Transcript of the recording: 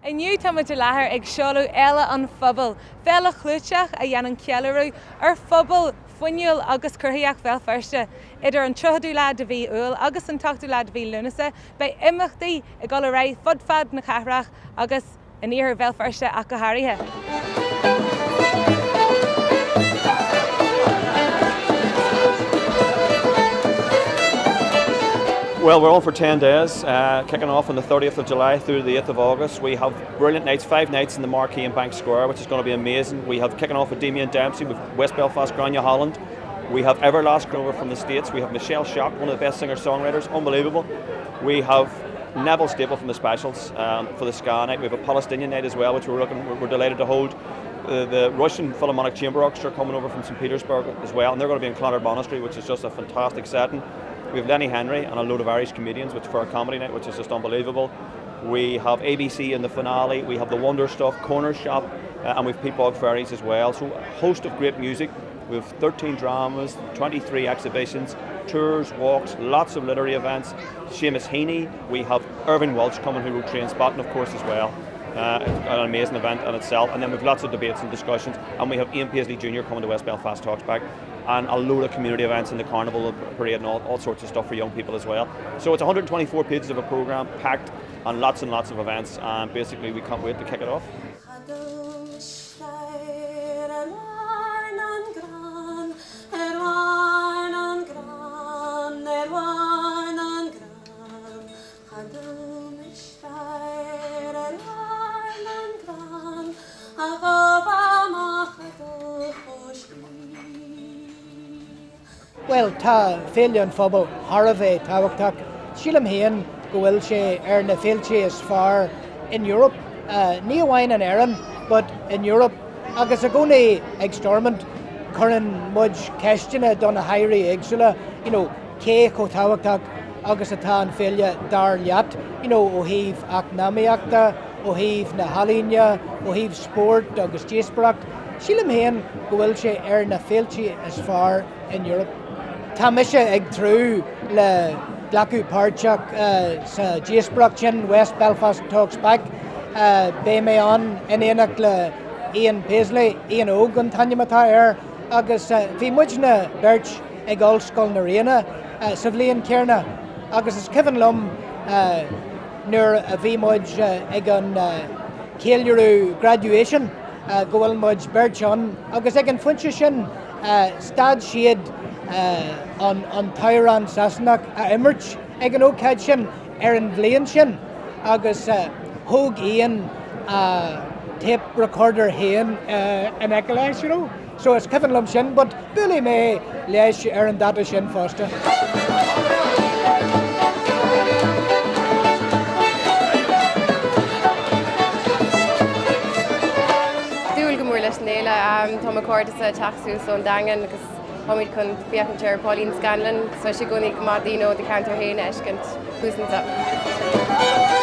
Inniu tá muid i láthair ag seoladh Fhéile an Phobail, féile chlúiteach a dhéanann ceiliúradh ar phobal fuinniúil agus cruthaitheach Bhéal Feirste. Idir an 30ú lá de mhí Iúil agus an t-ochtú lá de mhí Lúnasa beidh imeachtaí ag dul ar aghaidh fud fad na cathrach agus in iarthar Bhéal Feirste ach go háirithe. Well, we're on for 10 days, uh, kicking off on the 30th of July through to the 8th of August. We have brilliant nights, five nights in the Marquee and Bank Square, which is going to be amazing. We have kicking off with Damien Dempsey with West Belfast, Grania Holland. We have Everlast over from the States. We have Michelle Shock, one of the best singer-songwriters, unbelievable. We have Neville Staple from the Specials um, for the Ska night. We have a Palestinian night as well, which we're looking, we're, we're delighted to hold. The, the Russian Philharmonic Chamber Orchestra coming over from St Petersburg as well, and they're going to be in Clonard Monastery, which is just a fantastic setting. We have Lenny Henry and a load of Irish comedians, which for a comedy night, which is just unbelievable. We have ABC in the finale. We have the Wonder Stuff Corner Shop, uh, and we've Peatbog Ferries as well. So a host of great music. We have 13 dramas, 23 exhibitions, tours, walks, lots of literary events. Seamus Heaney, we have Irving Welsh coming who wrote Trainspotting, of course, as well. Uh, an amazing event in itself. And then we've lots of debates and discussions. And we have Ian Paisley Jr. coming to West Belfast Talks Back and a load of community events in the carnival parade and all, all sorts of stuff for young people as well. So it's 124 pages of a programme packed and lots and lots of events and basically we can't wait to kick it off. Bhuel, tá Féile an Phobail thar a bheith tábhachtach. Sílim féin go bhfuil sé ar na féilte is fearr in Europe, ní amháin in Éirinn, but in Europe. Agus i gcónaí ag Stormont cuireann muid ceisteanna do na hairí éagsúla, you know, cé chomh tábhachtach agus atá an féile dar leat, you know, ó thaobh eacnamaíochta, ó thaobh na healaíne, ó thaobh spóirt agus díospóireacht. Sílim féin go bhfuil sé ar na féilte is fearr in Europe. Tá mise ag tnúth le glacadh páirteach sa díospóireacht sin, West Belfast Talks Back. Beidh mé ann in éineacht le Ian Paisley, Ian Óg an t-ainm atá air, agus bhí muidne beirt ag Ollscoil na Ríona sa bhliain chéanna agus is cuimhin liom nuair a bhí muid ag an cheiliúradh graduation go bhfuil muid beirt ann agus ag an phointe sin stad siad an t-amhrán Sasanach a imirt ag an ócáid sin ar an bhliain sin agus thóg Ian a tape recorder féin in aice leis, you know. So is cuimhin liom sin, but buailfidh mé leis ar an dáta sin fosta. Dúil go mór leis an fhéile. Tá mo chairde ag teacht suas ón Daingean agus táimid chun féachaint ar Pauline Scanlon, so sé i gcónaí go maith daoine ó do cheantar féin a fheiscint thuas anseo.